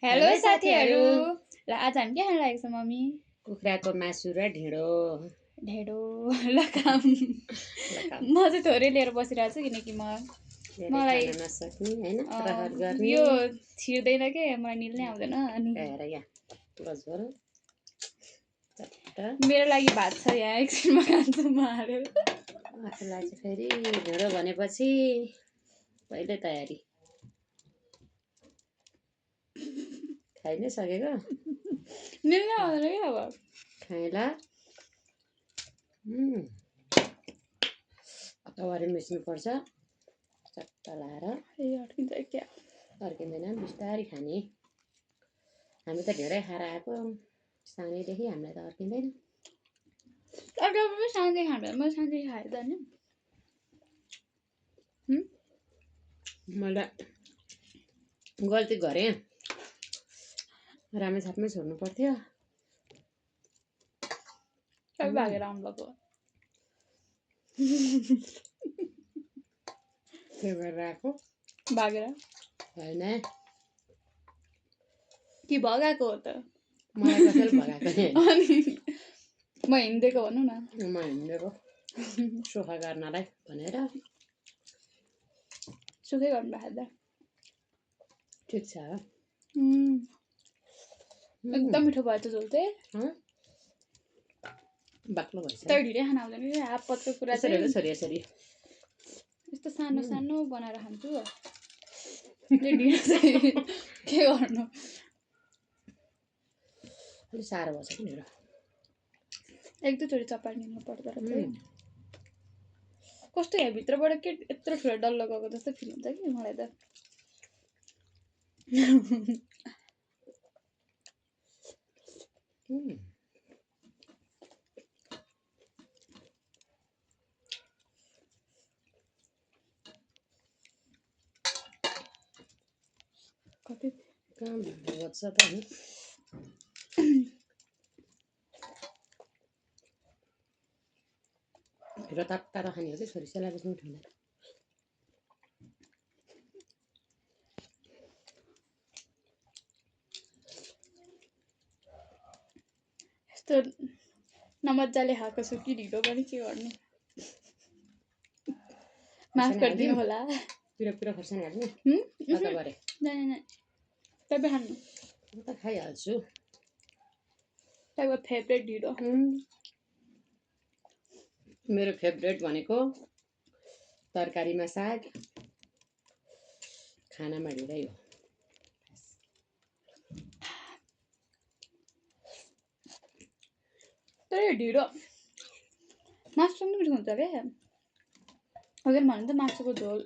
Hello साथीहरू। ल आज हामी के खान लागेको छ मम्मी? कुखुराको मासु र ढिँडो। ढेडो ल काम। म चाहिँ थोरै लिएर बसिरहेको छु किनकि मलाई खान नसक्ने हैन, प्रहर गर्ने। यो छिर्दैन के, मलाई निल्नै आउँदैन। अनि हेर यहाँ बस गर। मेरो लागि भात छ यहाँ, एकछिनमा खान्छु म हालेर। आफूलाई चाहिँ फेरि ढिँडो भनेपछि पहिले तयारी। खाइ नै सकेको निल्नै आउँदैन के अब। खाएला अगाडि मिच्नुपर्छ। चट्ट लाएर अड्किन्छ क्या? अड्किँदैन, बिस्तारै खाने। हामी त धेरै खाएर आएको सानैदेखि, हामीलाई त अड्किँदैन। सानैदेखि खाँदैन, म सानैदेखि खाएँ त नि। मैले गल्ती गरेँ, रामेछापमै छोड्नु पर्थ्यो। भागेर आउनुभएको के गरेर आएको? भागेर होइन, कि भगाएको हो त? मलाई कसैले भगाएको नि। अनि म हिँडिदिएको भनौँ न। म हिँडेको सुख गर्नलाई भनेर। सुखै गर्नु भएको त ठिक छ। एकदम मिठो भयो त झोल चाहिँ। बाक्लो भइसक्यो। तर ढिँडै खान आउँदैन कि आपतको कुरा चाहिँ। छोरी छोरी यस्तो सानो सानो बनाएर खान्छु। ढिँडो चाहिँ के गर्नु, अलिक साह्रो भएछ कि ढिँडो। एक दुईचोटि चपाट निल्नु पर्दो रहेछ। कस्तो यहाँ भित्रबाट के यत्रो ठुलो डल्लो गएको जस्तो फिल हुन्छ कि मलाई त। कति कहाँ बच्छ त नि। ढिँडो तातो खाने हो कि छोरी सेलाएर पनि ठुलो। यस्तो नमजाले खाएको छु कि ढिँडो पनि के गर्नु, माफ गरिदिनु होला। पिरो पिरो खोर्सानी हाल्ने कता गरे? तपाईँ खानु। म त खाइहाल्छु। तपाईँको फेभरेट ढिँडो। मेरो फेभरेट भनेको तरकारीमा साग, खानामा ढिँडै हो। तर ढिँडो मासुसँग मिठो हुन्छ क्या। अघि भन्नु त मासुको झोल।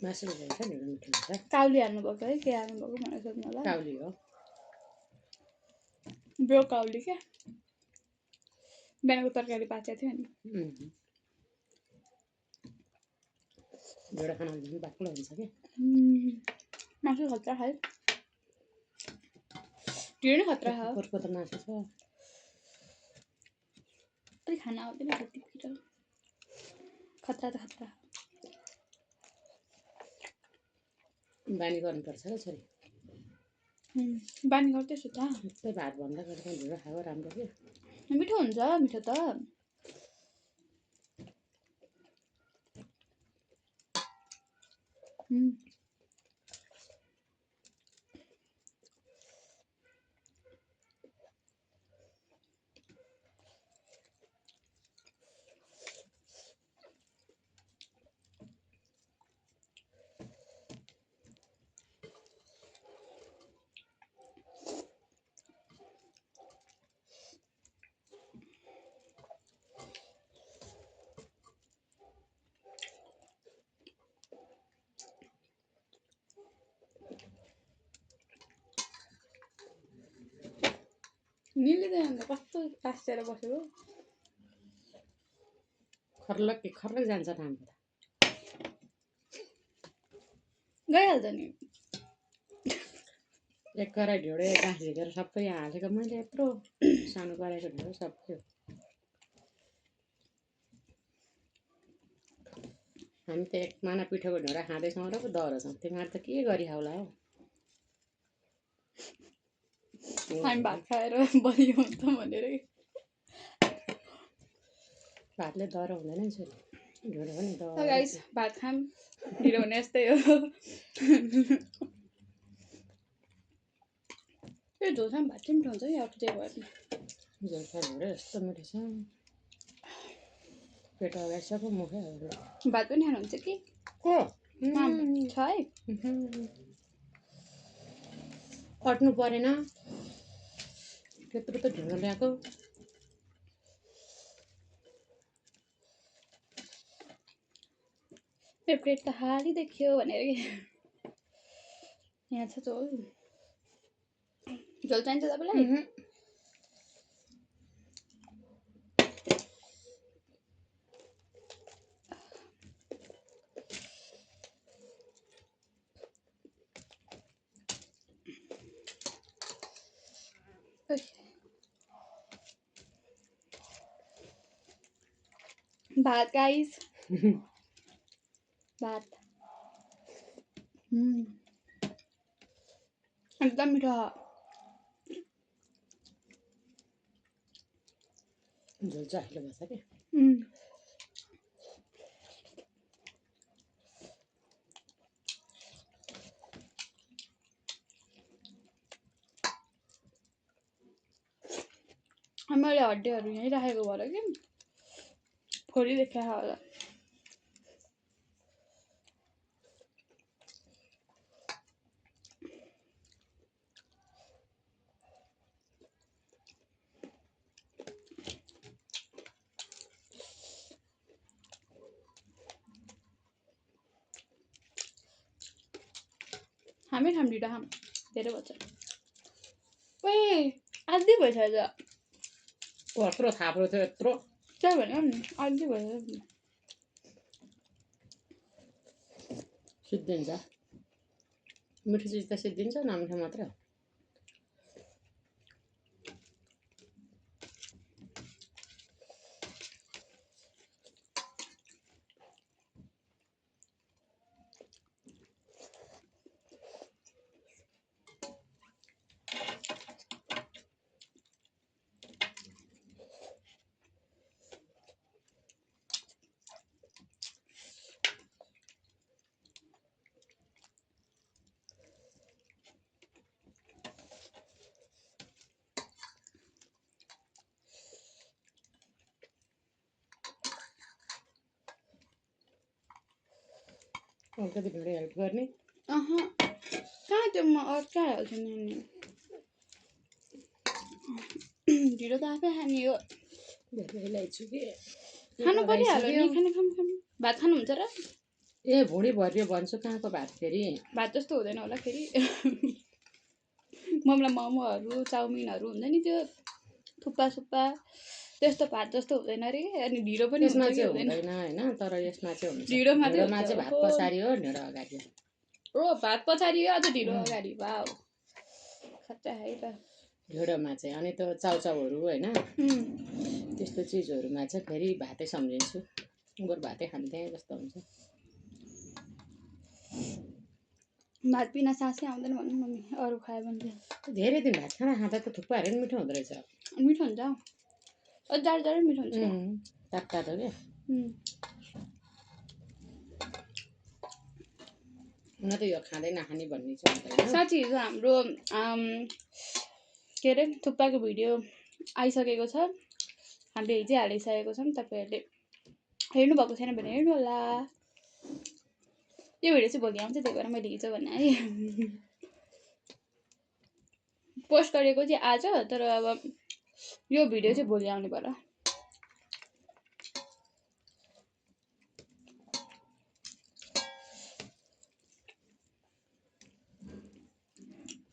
मासुको झोल छ ढिँडो मिठो हुन्छ। काउली हाल्नुभएको है, के हाल्नुभएको भनेर सोध्नु होला। काउली हो, ब्रोकाउली क्या। बिहानको तरकारी पाचेको थियो नि। ढिँडो खान पनि बाक्लो हुन्छ कि। मासु खतरा खायो, ढिँडो नै खतरा खायो। कुकुरको त मासु छ। अलिक खाना आउँदैन त्यतिखेर। खतरा त खतरा। बानी गर्नुपर्छ क्या छोरी। बानी गर्दैछु त। त्यस्तै भात भन्दा गर्दा ढिँडो खाएको राम्रो के। मिठो हुन्छ, मिठो त। निलिँदैन त, कस्तो टाँसिएर बसेको। खर्लक जान्छ टाइमको त। गइहाल्छ नि। एक कराई ढिँडो एक गाँस झिकेर सबै यहाँ हालेको मैले यत्रो सानो कराईको ढिँडो सबै। हामी त एक माना पिठोको ढिँडो खाँदैछौँ र पो डह्रो छौँ। तिमीहरू त के गरी खाउला हौ। हामी भात खाएर बलियो हुन्छ भनेर भातले डह्रो हुँदैन नि छोरी ढुँडो पनि डह्रो गाइस भात खाम ढिलो हुने यस्तै हो यो झोलसँग भात चाहिँ मिठो हुन्छ नि अर्को चाहिँ भयो झोल खानु ढुँडो यस्तो मिठो छ पेट अगाडि सबै मुखै भात पनि खानुहुन्छ कि को छ है अट्नु परेन त्यत्रो त ढुँडो ल्याएको मेरो प्लेट त खाली देखियो भनेर कि यहाँ छ झोल झोल चाहिन्छ तपाईँलाई भात गाइस भात एकदम मिठो झोल चाहिँ अहिले भएछ क्या मैले हड्डीहरू यहीँ राखेको भएर कि फोडी देखा होला हामी खाम ढिँडो खाम धेरै भन्छ ओए आधी भएछ आज कत्रो थाप्रो थियो यत्रो त्यही भन्यो नि आधी भएछ सिद्धिन्छ मिठो चिज त सिद्धिन्छ नमिठो मात्र अलिकति ढुँडो हेल्प गर्ने कहाँ त्यो म कहाँ हाल्छु नि ढिँडो त आफै खाने हो धेरै ल्याइछु कि खानु परिहाल्यो नि खानु भात खानुहुन्छ र ए भुँडी भरियो भन्छु कहाँको भात फेरि भात जस्तो हुँदैन होला फेरि मलाई मोमोहरू चाउमिनहरू हुन्छ नि त्यो थुक्पा सुक्पा त्यस्तो भात जस्तो हुँदैन अरे अनि ढिँडो पनि यसमा चाहिँ हुँदैन होइन तर यसमा चाहिँ हुन्छ ढिँडोमा चाहिँ भात पछाडि हो ढिँडो अगाडि हो भात पछाडि हो अझ ढिँडो अगाडि वाउ खच्चा है त ढिँडोमा चाहिँ अनि त्यो चाउचाउहरू होइन त्यस्तो चिजहरूमा चाहिँ फेरि भातै सम्झिन्छु बरु भातै खान्थेँ जस्तो हुन्छ भात बिना सासै आउँदैन भन्नु मम्मी अरू खायो भने धेरै दिन भात खाना खाँदा त थुक्पाहरू पनि मिठो हुँदो रहेछ मिठो हुन्छ जाडो जाडो मिठो हुन्छ तातो तातो क्या हुन त यो खाँदै नखाने भन्ने चाहिँ हुँदैन साँच्ची हिजो हाम्रो के अरे थुक्पाको भिडियो आइसकेको छ हामीले हिजै हालिसकेको छौँ तपाईँहरूले हेर्नुभएको छैन भने हेर्नु होला यो भिडियो चाहिँ भोलि आउँछ त्यही भएर मैले हिजो भने है पोस्ट गरेको चाहिँ आज तर अब यो भिडियो चाहिँ भोलि आउने भएर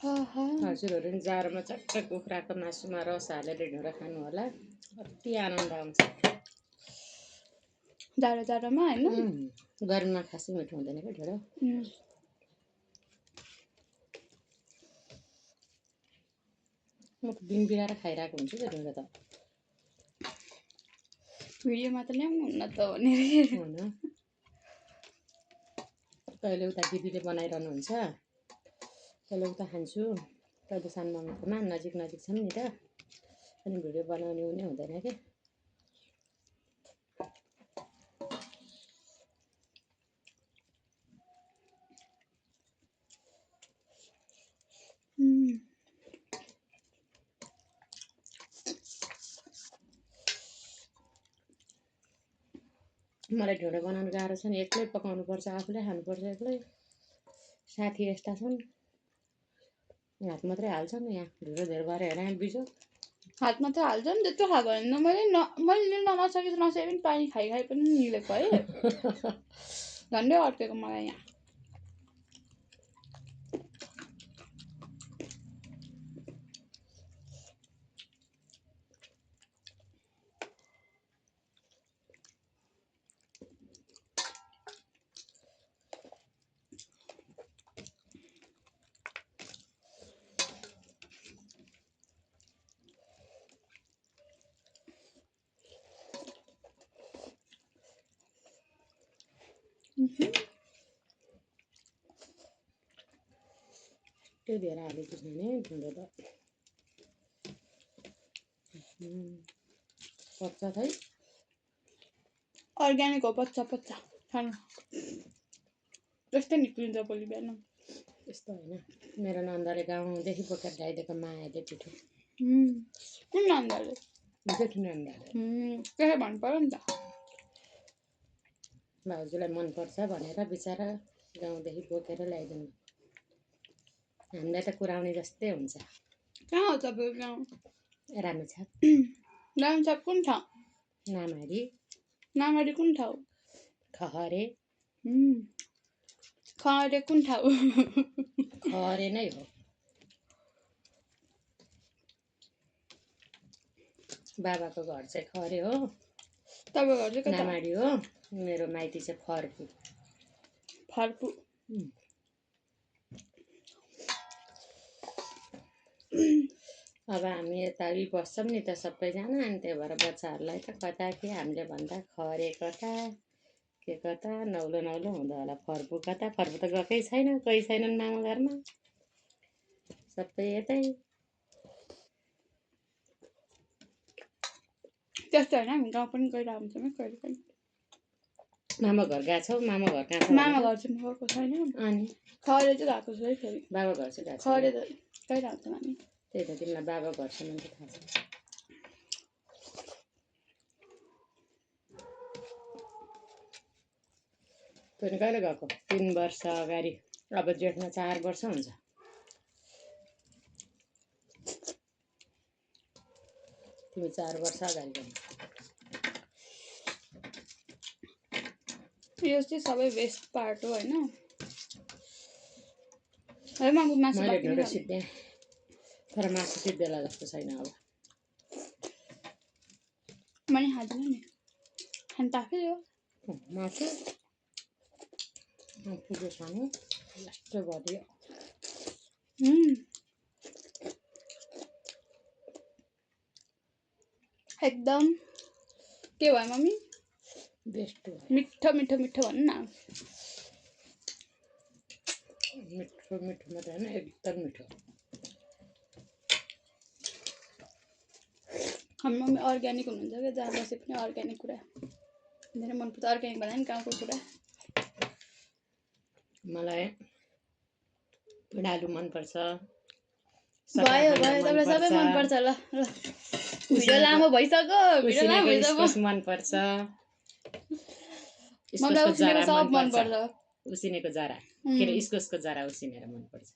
हजुरहरू पनि जाडोमा चट्ट कुखुराको मासुमा रस हालेर ढुँडो खानु होला कति आनन्द आउँछ जाडो जाडोमा होइन गर्मीमा खासै मिठो हुँदैन क्या ढुँडो म त दिन बिराएर खाइरहेको हुन्छु क्या ढुँडो त भिडियोमा त ल्याउनु हुन्न त भनेर होइन कहिले उता दिदीले बनाइरहनु हुन्छ कहिले उता खान्छु तैँले सानो मम्मीकोमा नजिक छ नि त अनि भिडियो बनाउने हुने हुँदैन क्या मलाई ढिँडो बनाउनु गाह्रो छ नि एक्लै पकाउनु पर्छ आफूले खानुपर्छ एक्लै साथी यस्ता छन् हात मात्रै हाल्छन् यहाँ ढिँडो धेर गरेर हेर बिजो हात मात्रै हाल्छ नि त्यस्तो खाएको भने मैले निल्न नसके पनि पानी खाइ पनि निलेको है झन्डै अड्केको मलाई यहाँ त्यो धेर हालेको छैन ढिँडो त पच्छ खै अर्ग्यानिक हो पच्चा खानु त्यस्तै निक्लिन्छ भोलि बिहान त्यस्तो होइन मेरो नन्दले गाउँदेखि बोकेर ल्याइदिएको मायाले पिठो कुन नन्दले जेठी नन्दले त्यसै भन्नु पर्यो नि त भाउजूलाई मनपर्छ भनेर बिचरा गाउँदेखि बोकेर ल्याइदिनु हामीलाई त कुराउने जस्तै हुन्छ कहाँ हो तपाईँको गाउँ रामेछाप रामेछाप कुन ठाउँ नामाडी कुन ठाउँ खहरे खहरे कुन ठाउँ खहरे नै हो बाबाको घर चाहिँ खहरे हो तपाईँको घर चाहिँ कता नामाडी हो मेरो माइती चाहिँ फर्पु अब हामी यता बस्छौँ नि त सबैजना अनि त्यही भएर बच्चाहरूलाई त कता के हामीले भन्दा खहरे कता के कता नौलो हुँदो होला फर्पु कता फर्पु त गएकै छैन कोही छैनन् मामा घरमा सबै यतै त्यस्तो होइन हामी गाउँ पनि गइरहेको हुन्छौँ कहिले कहिले मामा घर गएको छौ मामा घर कहाँ छ मामा घर चाहिँ गएको छैन अनि खहरे चाहिँ गएको छु है फेरि बाबा घर चाहिँ गएको छ खहरे त गइरहेको हुन्छौँ हामी त्यही त तिमीलाई बाबा घरसम्म त थाहा छ तैँले कहिले गएको 3 वर्ष अगाडि अब जेठमा 4 वर्ष हुन्छ तिमी 4 वर्ष अगाडि गएको यो चाहिँ सबै वेस्ट पार्ट हो होइन है मासु मैले ढिँडो सिद्धेँ तर मासु सिद्धेला जस्तो छैन अब मैले खाँदिनँ नि खानु त आफै हो मासु पुग्यो खानु यस्तो भरियो एकदम के भयो मम्मी बेस्ट मिठो भन्नु न मिठो मात्रै होइन एकदम मिठो हाम्रो मम्मी अर्ग्यानिक हुनुहुन्छ क्या जहाँ बसे पनि अर्ग्यानिक कुरा धेरै मनपर्छ अर्ग्यानिक भन्दा पनि गाउँको कुरा मलाई आलु मनपर्छ भयो तपाईँलाई सबै मनपर्छ ल भिडियो लामो भइसक्यो मनपर्छ मलाई उसिनेको सब मनपर्छ उसिनेको जरा के अरे इस्कुसको जरा उसिनेर मनपर्छ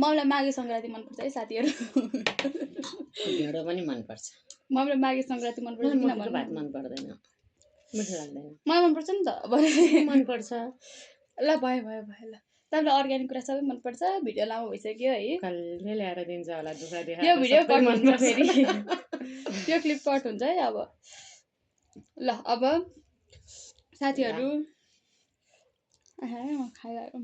मलाई माघे सङ्क्रान्ति मनपर्छ है साथीहरू ढिँडो पनि मनपर्छ मलाई माघे सङ्क्रान्ति मनपर्छ किन भात मन पर्दैन मिठो लाग्दैन मलाई मनपर्छ नि त मनपर्छ ल भयो ल तपाईँलाई अर्ग्यानिक कुरा सबै मनपर्छ भिडियो लामो भइसक्यो है कसले ल्याएर दिन्छ होला दुःख देखाएर यो भिडियो कट हुन्छ फेरि यो क्लिप कट हुन्छ है अब ल अब साथीहरू खाइरहेको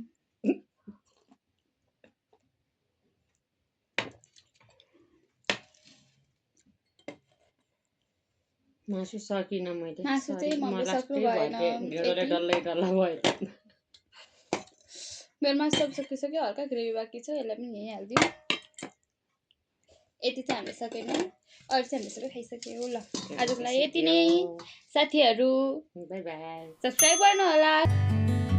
मासु सकिनँ मैले मासु चाहिँ मम्मी सक्नु भएन ढिँडोले डल्लै भयो मेरो मासु सब सकिसक्यो हल्का ग्रेभी बाँकी छ यसलाई पनि यहीँ हालिदिउँ यति चाहिँ हामीले सकेन, अरू चाहिँ हामीले सबै खाइसक्यो। ल आजको लागि यति नै साथीहरू, बाई बाई। सब्सक्राइब गर्नु होला।